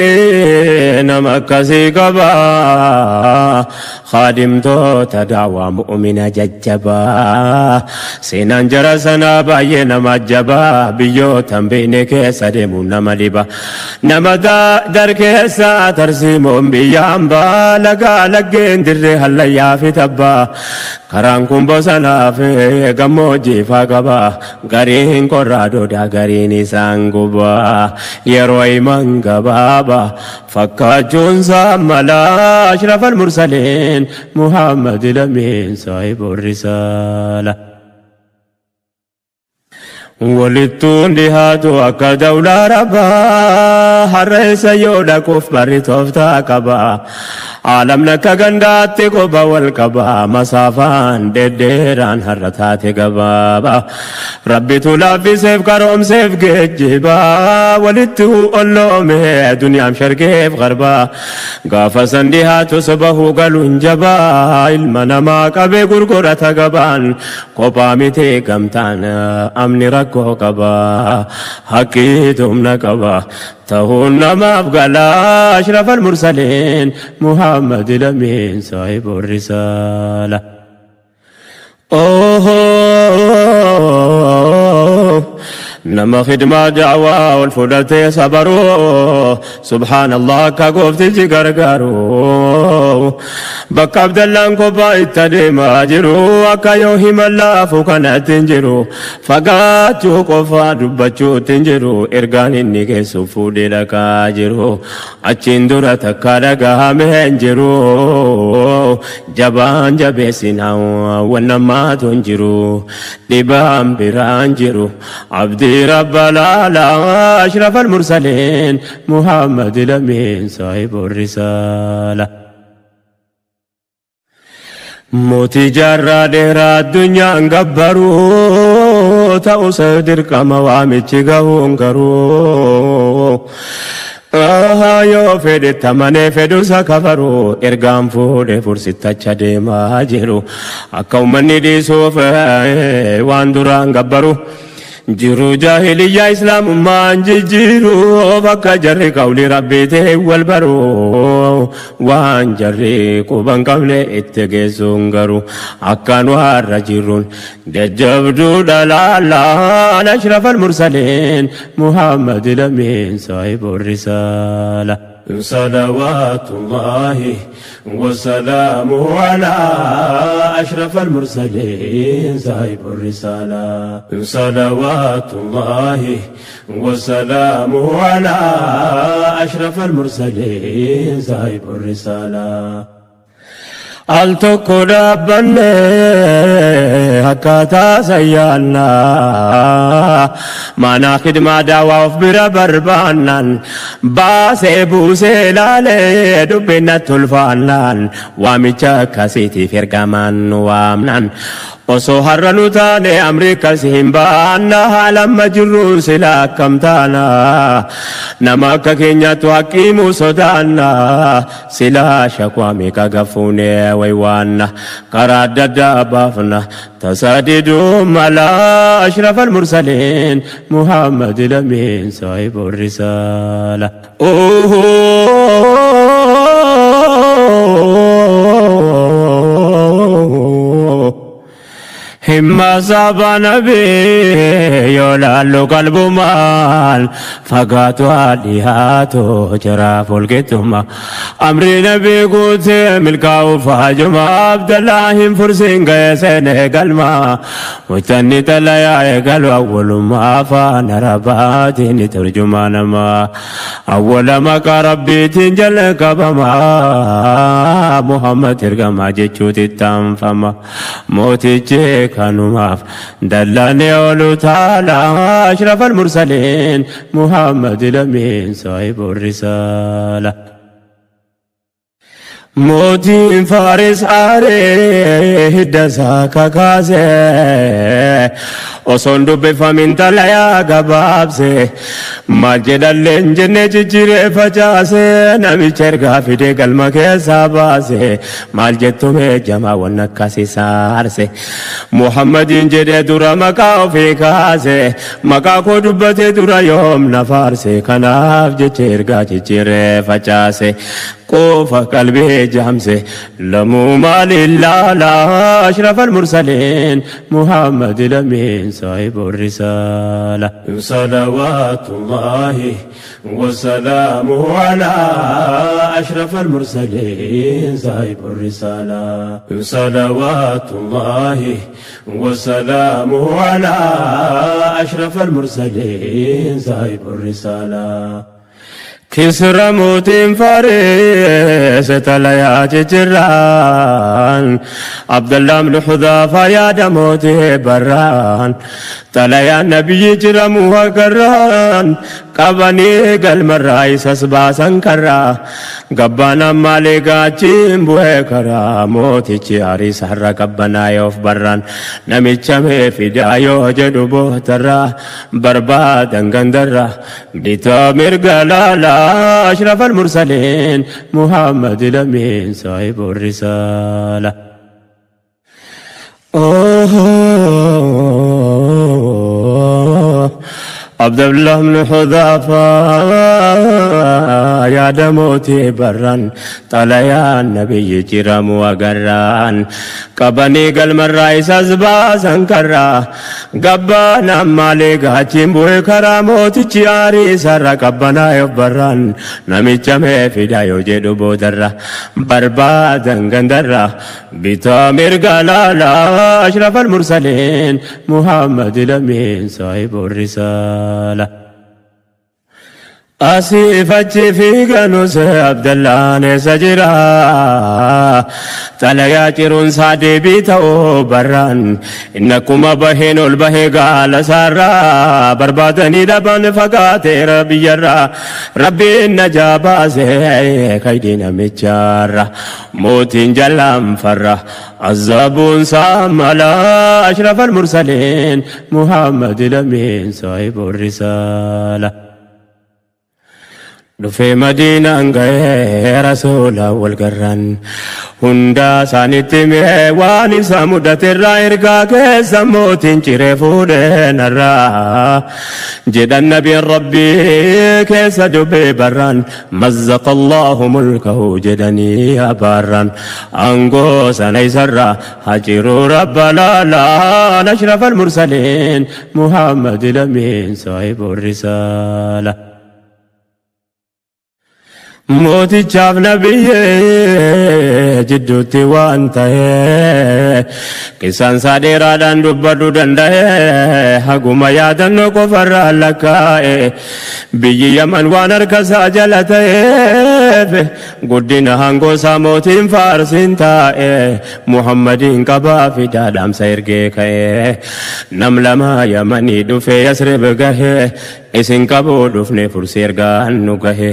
S1: نمكسي قبا خادم توتا دعوة مؤمنة ججبا سينان جرسنا باينا مجبا بيوتا بينك سدمون نمالبا نمدا دركسا ترسيمون بيامبا لقا لقين درها الليا في تبا كرانكم بوسنا في قموجي فاقبا غرين قرادو دا غريني سانقبا yeroo himan gabaaba fakkaachuun saamala ashraf almursaliin muhammad lamiin saahibu risaala. Walittuun dhihaatu akka dawlaa rabbaa harreessa yoo dhaquuf barri tooftaa qaba. Aalamni akka gandaatti quba wal qaba masaafaan dhedheeraan har'a taate gabaaba. Rabbitu laaffiseef qaroomseef geejjiba walitti olloome duniyaan sharqeef garba. Gaafa san dhihaatu sobahuu galuun jabaa ilma namaa qabee gurgurata gabaan kophaa miti gamtaan amni rakkoo qaba haqqiitu humna qaba. تهون ما أفقل أشرف المرسلين محمد الأمين صاحب الرسالة. أوه Nama khidmaa da'waa ol fudhatee sabaru subhaanallah akka gooftichi gargaaru bakka Abdallaan kophaa itti adeemaa jiru akka yoo himan laafu kanatti hin jiru fagaachuu qofaa dubbachuutti hin jiru ergaan inni geessu fuudhee dhaqaa jiru achiin dura takka dhagahame hin jiru jabaan jabeessinaa wannamaatu hin jiru dhibaan biraan jiru abdii رب العلا أشرف المرسلين محمد الأمين صاحب الرسالة موتي جرى ديرا الدنيا انقبروا تأوسى دركما وامتشي قهون قروا yoo fedhe tamanee fedhusa kafaru ergaan fuudhee fursittacha deemaa jiru akka uummanni dhiisuuf waan duraan gabbaru jiru jaahiliyyaa islaamummaan jijjiiru bakka jarri qawli rabbii ta'e wal baru waan jarri quban qabne itti geessuun garuu akkaan warra jiruun jajjabduu dhalaalaan ashraf almursaliin Muhammad lamiin saahibu risaala. صلوات الله وسلامه على أشرف المرسلين صاحب الرسالة صلوات الله وسلامه على أشرف المرسلين صاحب الرسالة Al tokko dhaabbanne akkaataa sayyaannaa mana khidmaa daawaa of bira barbaannaan baasee buusee laalee dubbina tolfaannaan waamicha akkasiitiif ergamaan nu waamnaan osoo har'a nu taane amriikas hin baanna haalamma jirru sila akkam taana nama akka keenyaatu haqiimuu sodaanna sila shakwaa meeqa gafuune waywaanna karaa adda addaa baafna tasaadiduu mala ashraf almursaliin Muhammad lamiin saahibu risaala. Himma saba nabi yoo laallu qalbumaan fagaatu dhiyaatu jiraaf holqituma amri nabi guutee milkaa'uuf haajuma Abdallaa hin fursiin ga'e seenee galma muccanni xalayaa eegalu awwalumaa afaan arabaatiin turjumaa nama awwala maqaa rabbiitiin jalqabama Muhammad ergamaa jechuutti taanfama mootichi kanumaaf dallanee olu taala ashraf almursaliin Muhammad lamiin saahibu risaala. Mootiin Faaris aaree hidda isaa kakaasee osoon dubbifamin xalayaa gabaabse maal jedhallee hin jenne jijjiiree facaase namicha ergaa fidee galma keessaa baase maal jettume jamaa wanna akkasii saarse Muhammadiin jedhee dura maqaa ofii kaase maqaa koo dubbatee dura yoom na faarse kanaaf jecha ergaa jijjiiree facaase qofa qalbii jaamse lamuu maalillaala ashraf almursaliin Muhammad lamiin صاحب الرسالة صلوات الله وسلامه على أشرف المرسلين صاحب الرسالة صلوات الله وسلامه على أشرف المرسلين صاحب الرسالة Kisra mootiin Faaris xalayaa jijjiirraan Abdallah ibn Hudhaafa yaada mootii barraan xalayaan nabiyyi jiramu hagarraan qabanii galmarraa isas baasan karraa gabbaan malee gaachiin bu'ee karaa mootichi Hariis har'a qabbanaa'ee of barraan namicha mee fidaa yoo jedhu bootarraa barbaadan gandarraa bitaa mirga laalaa أشرف المرسلين محمد الأمين صاحب الرسالة. عبد الله بن حذافة Yaada mootii barran xalayaan nabiyyi jiramu agarraan qabanii galmarraa isas baasan karraa gabbaan ammaalee gaachiin bu'e karaa mootichi aarii isarra qabbanaa'eef barraan namicha mee fidaa yoo jedhu boodarra barbaadan gandarra bitaa mirga laalaa ashraf almursaliin Muhammad lamiin saahibu risaala. Asiif achi fiiganus Abdallaan eessa jira? Xalayaa ciruunsaa deebii ta'uu barraan inni akkuma baheen ol bahee gaala isaarraa barbaadanii dhaban fagaateera biyyarraa Rabbiin najaa baasee kaydii namicharra mootiin jalaan farra azabuun isaa mala ashraf almursaliin Muhammad lamiin saahibu risaala. Dhufee Madiinaan ga'ee rasuula wal garraan hundaa isaanitti mee waan isa mudaterraa ergaa keessa mootiin ciree fuudhee narraa jedhan nabiin rabbii keessa dubbee barraan mazzaqa Allahu mulkahu jedhanii abaarraan aangoo sana isarraa hajiruu rabba laalaan ashraf almursaliin Muhammad lamiin saahibu risaala. Mootichaaf nabiyyee jidduutti waan ta'e qisaan isaa dheeraadhaan dubbaduu danda'e haguma yaadannoo qofarraa lakkaa'e biyyi Yaman waan harka isaa jala ta'eef guddina hangoo isaa mootiin faarsiin taa'e Muhammadiin qabaa fidaa dhaamsa ergee ka'e nam lama Yamanii dhufee Yasrib gahe isin qabuu dhufne fursee ergaan nu gahe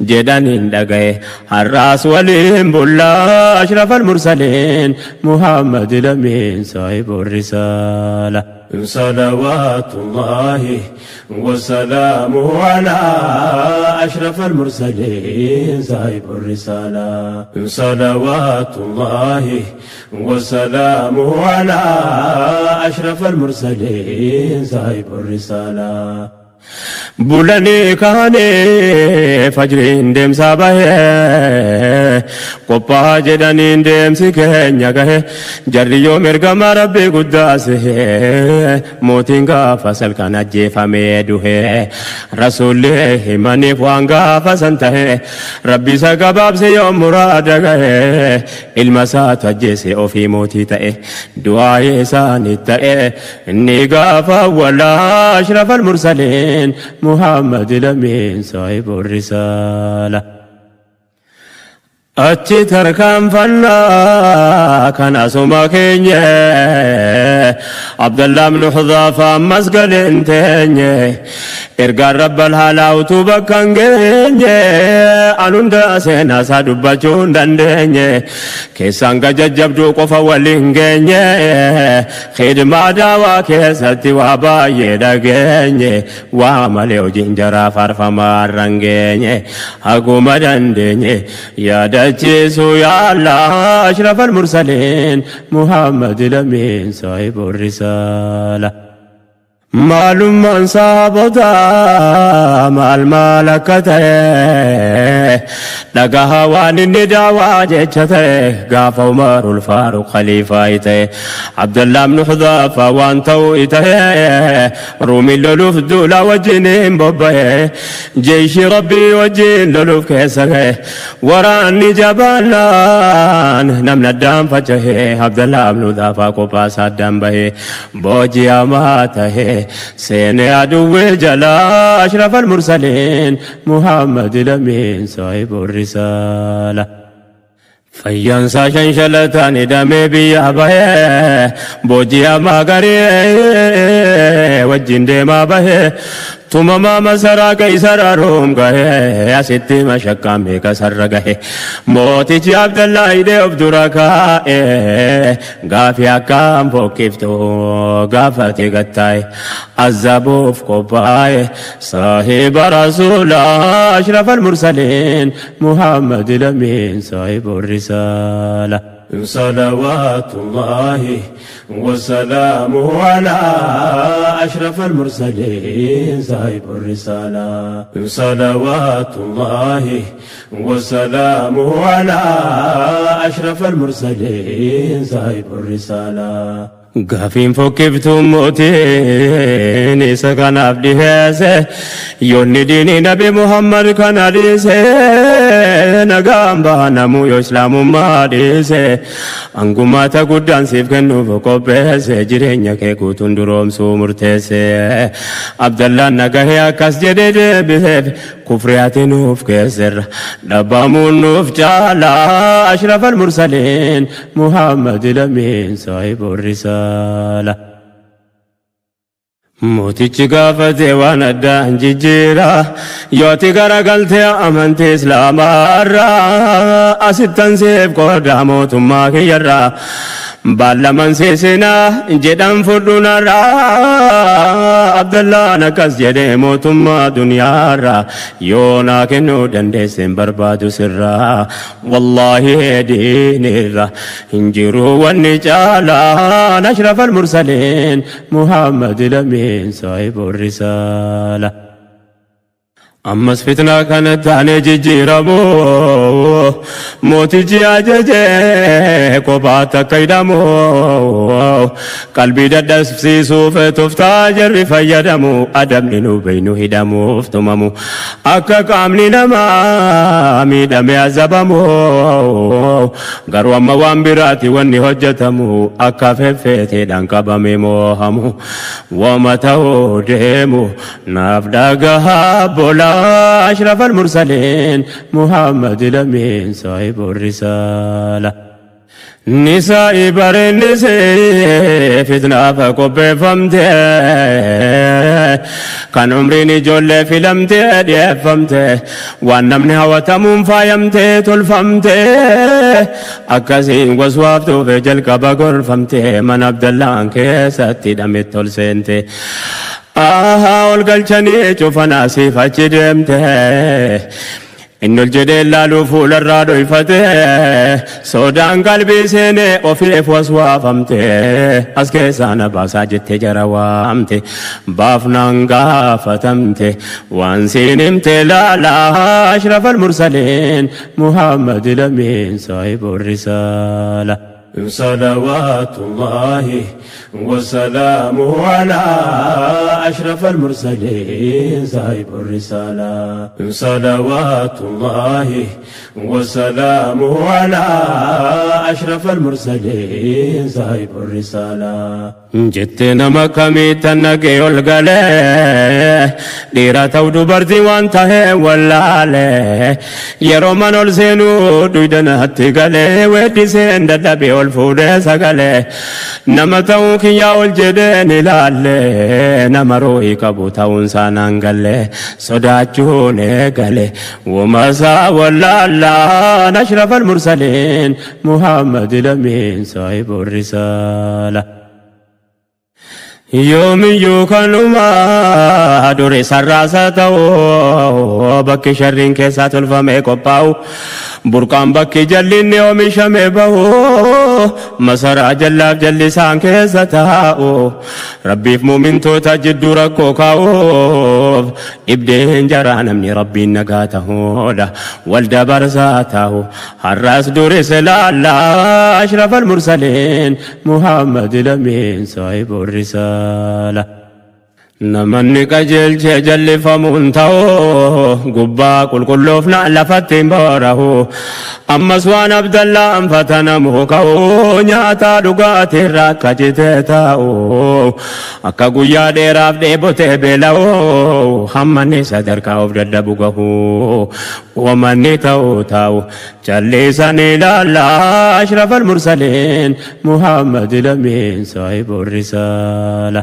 S1: jedhaniin dhagaye har'aas waliin bullaa ashraf almursaliin Muhammad lamiin saahibu risaala. صلوات الله وسلامه على أشرف المرسلين صاحب الرسالة. صلوات الله وسلامه على أشرف المرسلين صاحب الرسالة. Bulanii kaanee fajriin deemsaa bahee qophaa jedhaniin deemsi keenya gahe jarri yoo mirgama rabbii guddaa sehee mootiin gaafa salkan ajjeefamee duhe rasuulli himaniif waan gaafa san tahe rabbi isa gabaabse yoo muraada gahe ilma isaatu ajjeese ofii mootii ta'e du'aayee isaanii ta'e inni gaafa walaa ashraf almursaliin Muhammad lamiin saahibu risaala. Achi tarkaanfannaa kan asuma keenye Abdallah ibn Hudhaafa ammas galeen teenye ergaan rabbal haalaa utuu bakka hin geenye an hunda seenaa isaa dubbachuu hin dandeenye keessaan gajajjabduu qofa waliin geenye khidmaa daawaa keessatti waa baay'ee dhageenye waa malee hojiin jaraa faarfamaa har'a hin geenye haguma dandeenye yaadachiisu yaa Allah ashraf almursaliin Muhammad lamiin saahibu risaala. Maalummaan saabotaa maal maal akka ta'e dhagaha waan inni daawaa jecha ta'e gaafa Umarul Faaruq khaliifaa ta'e Abdallah ibn Hudhaafa waan ta'u ta'e Ruumiin loluuf duula wajjiniin bobba'e jeeshi rabbii wajjin loluuf keessa ga'e waraanni jabaannaan namni addaan faca'e Abdallah ibn Hudhaafa kophaa isaa addaan bahe booji'amaa ta'e سين عدو جلا أشرف المرسلين محمد لمين صاحب الرسالة. Fayyaansaa shanshalataan hidhamee biyya bahee booji'amaa garee wajjin deemaa bahee tumamaa masaraa Qeysara Room gahee asitti mashakkaan meeqa sarra gahe mootichi Abdallaa hidhee of dura kaa'ee gaafii akkaan fokkiftu gaafate gattaa'e azabuuf qophaa'e saahiba rasuulaa ashraf almursaliin Muhammad lamiin saahibu risaala. صلوات الله وسلامه على أشرف المرسلين صاحب الرسالة. صلوات الله وسلامه على أشرف المرسلين صاحب الرسالة. Gaafiin fokkiftuu mootiin isa kanaaf dhiheesse, yoonni diinii Nabi Muhammad kana dhiise, nagaan bahanamuu yoo islaamummaa dhiise, angumaata guddaan siif kennuuf qopheesse, jireenya kee guutuun duroomsuu murteesse. Abdallaan nagahee akkas jedhee deebiseef, kufriyaati nuuf keesserra dhabamuun nuuf caala, ashraf al-mursaliin Muhammad lamiin saahibu risaala. Mootichi gaafate waan addaan jijjiira, yooti garagaltee amantii islaamaarraa, asittan siif qooda mootummaa kiyyarraa, baallaman seesinaa jedhan fudhunarraa. Abdallaan akkas jedhee, mootummaa duniyaarraa yoo naa kennuu dandeesseen barbaadu sirraa, wallaahi diinirra hin jiru wanni caalaan, ashraf al-mursaliin Muhammad lamiin saahibu risaala. Ammas fitnaa kana taane jijjiiramu, mootichi ajajee kophaatti akka hidhamu, qalbii dadhabsiisuuf tooftaa jarri fayyadamu, adabni nu beeynu hidhamuuf tumamu, akka qaamni namaa miidhame azabamu. Garuu amma waan biraati wanni hojjetamu, akka feffeeteedhaan qabame moohamu, wama ta'uu deemu naaf dhagahaa bola, أشرف المرسلين محمد لمين صاحب الرسالة. Nisaa'i bareennisee fitnaaf qopheeffamte, kan umriin ijoollee filamte dhiyeeffamte, waan namni hawwatamuun faayamte tolfamte, akkasiin waswaaftuuf jalqaba gorfamte, mana Abdallaan keessatti hidhame tol seente. Ol galchanii cufan asiif achi deemte. Inni ol jedhee laaluu fuularraa dhoyfate, sodaan qalbii seenee ofiif waswaafamte, as keessaa na baasaa jettee jara waamte, baafnaan gaafatamte, waan siin himte laalaa, ashraf al-mursaliin Muhammad lamiin saahibu risaala. صلوات الله وسلامه على أشرف المرسلين صاحب الرسالة. صلوات الله وسلامه على أشرف المرسلين صاحب الرسالة. Jettee nama kamiitan naqee ol galee, dhiira ta'u dubartii waan tahee wallaalee, yeroo man ol seenuu duydanatti galee, weeddiseen dadhabee ol fuudhee sagalee, nama ta'uu kiyyaa ol jedheen ilaalle, nama roo'ii qabu ta'uun saanaan galle, sodaachuun eegale, wamasaa wallaallaan, ashraf al-mursaliin Muhammad lamiin saahibu risaala. Yoomiyyuu kanuma duri sarraasa ta'u, bakki sharriin keessaa tolfamee qophaa'u, burqaan bakki jallinni oomishame bahu, masaraa jallaaf jallisaan keessa taa'u, rabbiif muumintoota jidduu rakkoo kaa'uuf ibdeen jaraa namni rabbiin nagaa ta'uudha wal dabarsaa ta'u, har'as duris laallaa, ashraf al-mursaliin Muhammad lamiin saahibu risaala. Namanni qajeelchee jallifamuun ta'u, gubbaa qulqulloofna lafatti hin boorahu, ammas waan Abdallaan fatanamu ka'u, nyaata dhugaatiirra akka citee taa'u, akka guyyaa dheeraaf dheebotee beela'u, hammanni sadarkaa of dadhabu gahu, wamanni ta'u taa'u callisanii ilaallaa, ashraf al-mursaliin Muhammad lamiin saahibu risaala.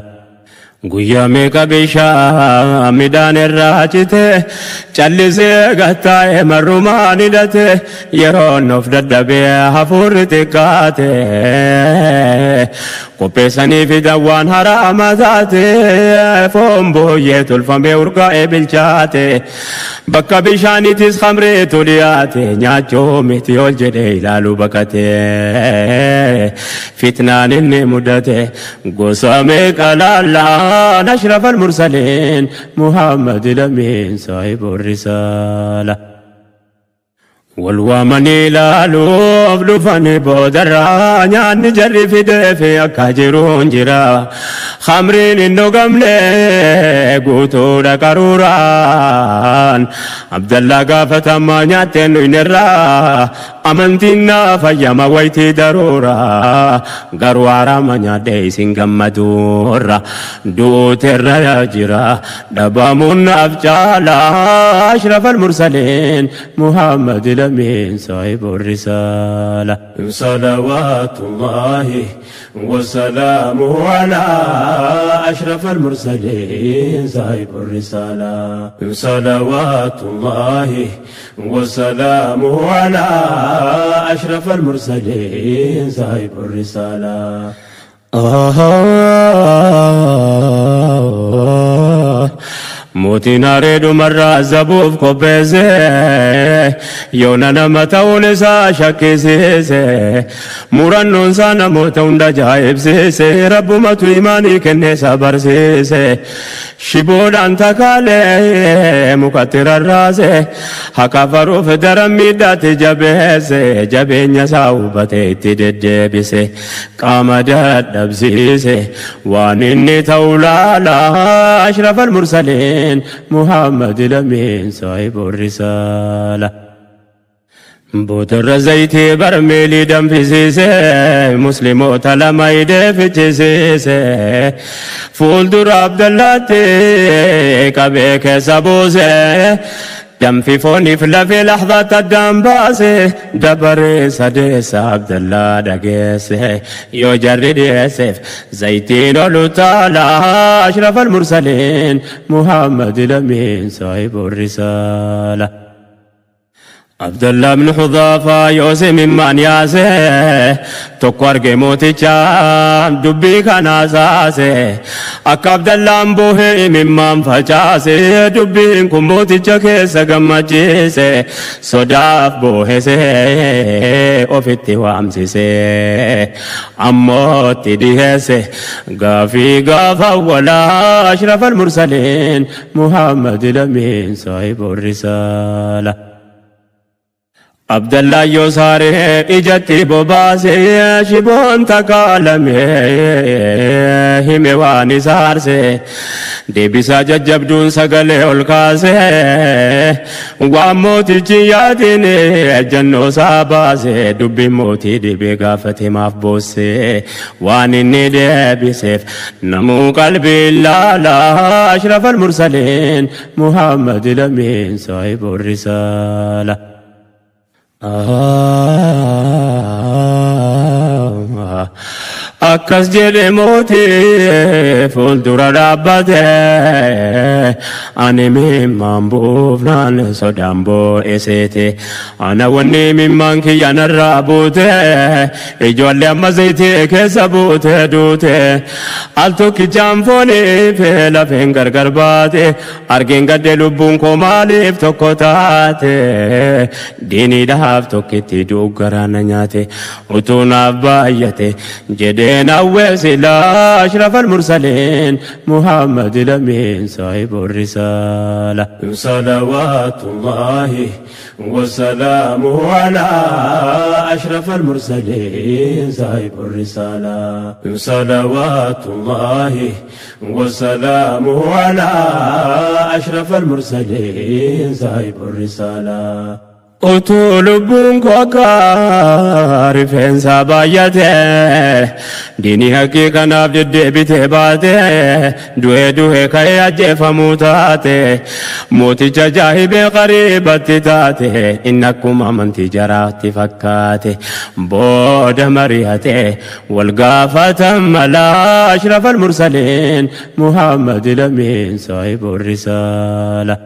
S1: Guyyaa meeqa bishaan midhaan irraa cite, callisee gattaa'e marrumaan hidhate, yeroon of dadhabee hafuurri xiqqaate, Qopheessanii fidan waan haraama taate foon booyyee tolfamee urgaa'ee bilchaate bakka bishaaniitis khamriitu dhiyaate nyaachuu miti ol jedhee ilaaluu baqate fitnaan inni mudate gosa meeqa laallaan ashrafal mursaliin Muhammad lamiin saahibu risaala. Walwaamanii ilaaluuf dhufanii boodarraa nyaanni jarri fideefi akka jiruun jira. Khamriin hin dhugamne guutuudha qaruuraan. Abdallaa gaafatamaa nyaateen nuynerraa amantiin naa fayyama wayitii daruuraa. Garuu haraama nyaadhee isin gammaduurra duuteerra jira dhabamuun naaf caala ashrafal mursaliin Muhammad لمن صاحب الرسالة. صلوات الله وسلامه على أشرف المرسلين صاحب الرسالة. صلوات الله وسلامه على أشرف المرسلين صاحب الرسالة. Mootiin areedumarraa zabuuf qopheesse yoona nama ta'uun isaa shakkisiise murannoon isaa namoota hunda ajaa'ibsiise rabbumatu imaanii kennee isa barsiise shiboodhaan takaalee mukatti rarraase haqa faruuf daran miidhaatti jabeesse jabeenya isaa hubatee itti deddeebise qaama dadhabsiise waan inni ta'u laala ashrafal mursaliin محمد لمين صاحب الرسالة. Boodarra zayitii barmeelii danfisiise musliimoota lama hidhee fichisiise fuuldura Abdallaatti qabee keessa buuse danfi fooniif lafee lahzaatti addaan baase dabaree sadeessa Abdallaa dhageesse yoo jarri dhiyeesseef zayitiin olu taala ashrafal mursaliin Muhammad lamiin saahibu risaala. Abdallah ibn Hudhaafa yoose mimmaan yaase tokko arge mooticha dubbii kanaa saase akka Abdallaan boohee mimmaan facaase dubbiin kun mooticha keessa gammachiise sodaaf boohese ofitti waamsise ammootti dhiheesse gaafii gaafa awwalaa ashrafal mursaliin Muhammad lamiin saahibu risaala. Abdallah yoo saaree ijatti bobaase shiboon takaalame hime waan isa aarse deebisaa jajjabduun sagalee ol kaase waan mootichi yaatiin ejjannoo isaa baase dubbiin mootii dhibee gaafate maaf boosse waan inni deebiseef namuu qalbii laala ashrafal mursaliin Muhammad lamiin saahibu risaala. Akkas jedhe mootii fuuldura dhaabbate ani mimmaan buufnaan sodaan boo'eseete ana wanni mimmaan kiyya narraa buute ijoollee amma zayitii keessa buute duute al tokkichaan fooniif lafeen gargar baate argeen gadde lubbuun koo maaliif tokko taate diiniidhaaf tokkitti du'u garaana nyaate utuu naaf baay'ate jedheen awweesila ashrafal mursaliin Muhammad lamiin saahibu risaala. Salawaatullahi wasalaamuhu alaa ashrafal mursaliin saahibu risaala. Salawaatullahi wasalaamuhu alaa ashrafal mursaliin saahibu risaala. Utuu lubbuun koo akka rifeensa baay'ate diinii haqqii kanaaf deddeebitee baate du'ee du'ee ka'ee ajjeefamuu taate mooticha jaahibee qariibatti taate inni akkuma amantii jaraatti fakkaate booda mari'ate wal gaafatan malaa ashrafal mursaliin Muhammad lamiin saahibu risaala.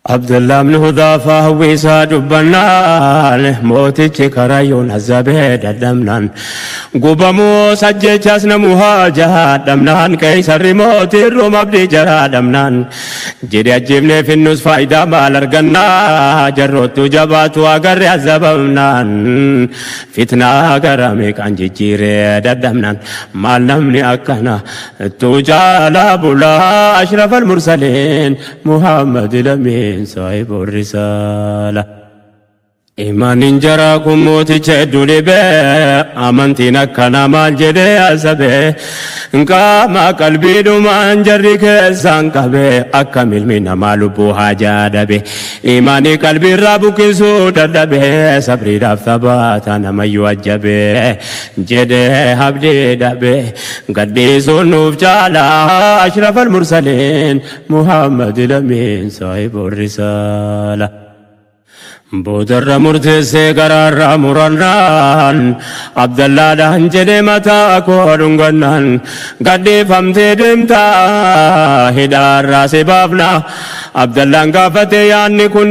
S1: Abdullah ibn Hudhaafaa hawwisaa dubbannaan mootichi karayyoon azabee dadhabnaan gubamuu sajjechaas namu haajaa dhabnaan qeysarri mootiin Room abdii jaraa dhabnaan jedhe ajjeefnee finnus faayidaa maal argannaa jarroottu jabaatu agarre azabamnaan fitnaa gara meeqaan jijjiiree dadhabnaan maal namni akkana ittuu jaalaa bulaa ashrafal mursaliin Muhammad lameen صاحب الرسالة. إيمان جراكم موتي دولي أمنتنا كنا مال جدي أسبي قام قلبي دومان جريك سانكبي أكمل من مال بوها جادبي إيماني قلبي رابك سود دبي صبري راب ثبات أنا ما يوجبي جدي هبدي دبي قد سنوف جالا أشرف المرسلين محمد الأمين صاحب الرسالة. Boodarra murteessee garaarraa murannaan Abdallaadhaan jedhee mataa koo dhungannaan gadhiifamtee deemtaa hidhaarraa si baafna Abdallaan gaafate yaanni kun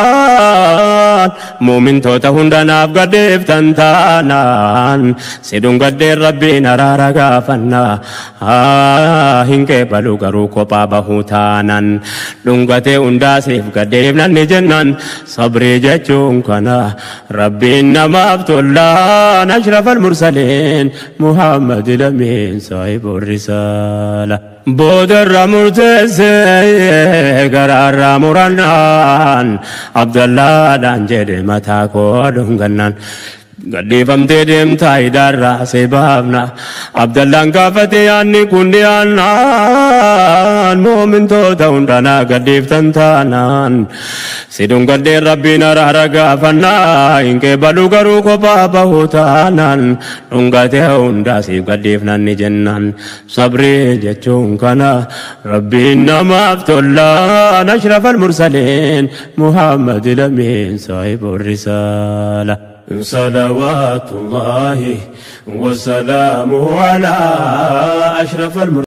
S1: dhihaannaan muumintoota hundanaaf gadhiiftan taanaan si dhungaddeen rabbiin araara gaafannaa hin qeebalu garuu kophaa bahuu taanaan dhungatee hundaasiif gadhiifnan ni jennaan صبري جتون كنا ربي نما أفتولان أشرف المرسلين محمد الأمين صاحب الرسالة. بودر مرتسي قرار مرنان عبد الله دانجد متى كودون غنان gadhiifamtee deemtaa hidhaarraa si baafna Abdallaan gaafate yaanni kun dhiyaannaan muumintoota hundanaa gadhiiftan taanaan si dhungadheen rabbiin araara gaafannaa hin qeebalu garuu kophaa bahuu taanaan dhungatee hundaa siif gadhiifnan ni jennaan sabrii jechuun kana rabbiin namaaf tollaan ashrafal mursaliin Muhammad lameen saahibu risaala. صلوات الله وسلامه على أشرف المرسلين.